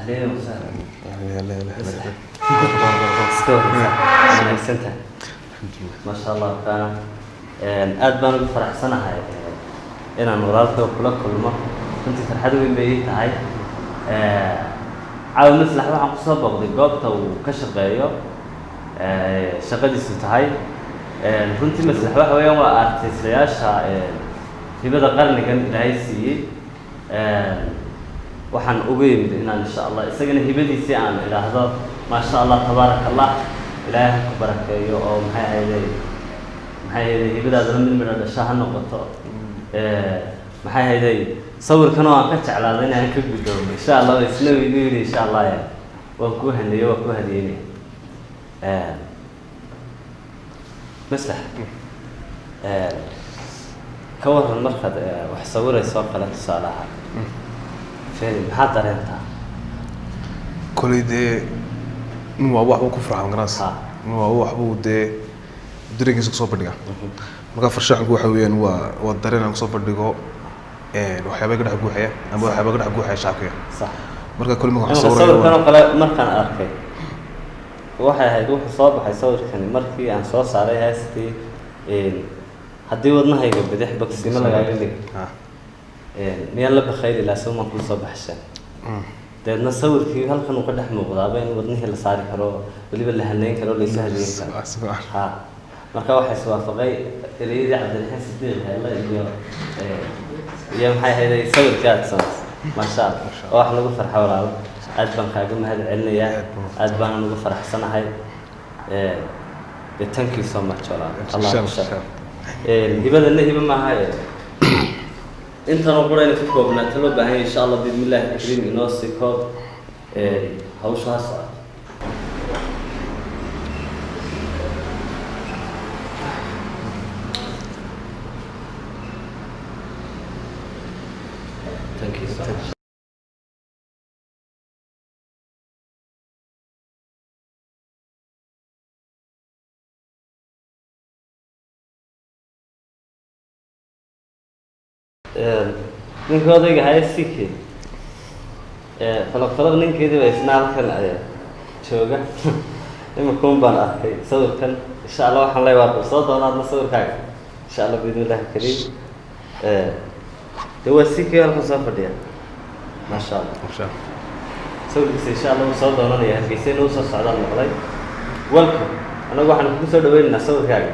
Ahleen wasahlan. Iska warran, wanaagsan tahay, maasha Allah. Kaana aad baan ugu faraxsanahay inaan walaalkay kula kulmo. Runtii farxad weyn bay ii tahay. Caawa Maslax waxaan kusoo booqday goobta uu ka shaqeeyo, shaqadiisu tahay. Runtii Maslax waxa weeyaan waa artistayaasha hibada qarnigan Ilaahay siiyey. Waxaan uga yimid inaan insha Allah isagana hibadiisii aan idhaahdo maasha Allah, tabaaraka Allah, Ilaahay ha ku barakeeyo, oo maxay ahayday hibadaadana mid midho dhasha ha noqoto. Maxay ahayday sawirkan oo aan ka jeclaaday inaan ka guddoomo insha Allah, isna igu yidhi insha Allah waan kuu haneeyo, waan kuu hadiyeynaya. Maslax, ka waran markaad wax sawirayso oo kale, tusaalaha feli, maxaad dareentaa? Koley dee nin waa wax buu ku farxa magaranaysa. Nin waa wax buu dee dareenkiisa kusoo bandhiga. Marka farshaxanku waxa weeyaan waa dareen aan kusoo bandhigo waxyaaba ka dhex guuxaya ama waxyaaba ka dhex guuxaya shacabka. Marka koley marka wax Imika sawirayo sawirkan oo kale markaan arkay waxay ahayd, wuxuu soo baxay sawirkani markii aan soo saaray heestii haddii wadnahayga bidix bogsimo lagaaga dhig, miyaan la bakhayli lahaa sawmaan kuu soo baxshan. Dabeedna sawirkii halkan uu ka dhex muuqdaaba in wadnihii la saari karo, weliba la haneyn karo, laysu hadeyn karo. Si fiican. Ha, marka waxaa iswaafaqay ereyadii Cabdiraxiin Sidiiq Heelle iyo maxay ahayd sawirkii aada samaysay. Maasha Allah, oo wax lagu farxo walaalo. Aad baan kaaga mahad celinayaa. Aad baan. Aad baanan ugu faraxsanahay. De thank you so much walaalo, Allah Insha ku Allah, shaqo. Hibadana hibe maaha intan oo qura inay ku koobnaato loo baahan yahay. Insha Allah, bismillahi alkariim, inoo sii koob hawsha ha socoto. Thank you so much. Ninka odayga haya sike falaq falaq ninkeedii baa isna halkan jooga. Imika un baan arkay sawirkan. Insha Allah waxaan leeyahay waa soo doona adna sawirkaaga insha Allah, biidnillahi alkariim. De waa sike halkan soo fadhiya, maasha Allah. Masha Allah. Sawirkiisa insha Allah wuu soo doonanaya, Hargeysa inuu soo socdaan maqlay. Welcome, anagu waxaan kugu soo dhaweynaynaa sawirkaaga.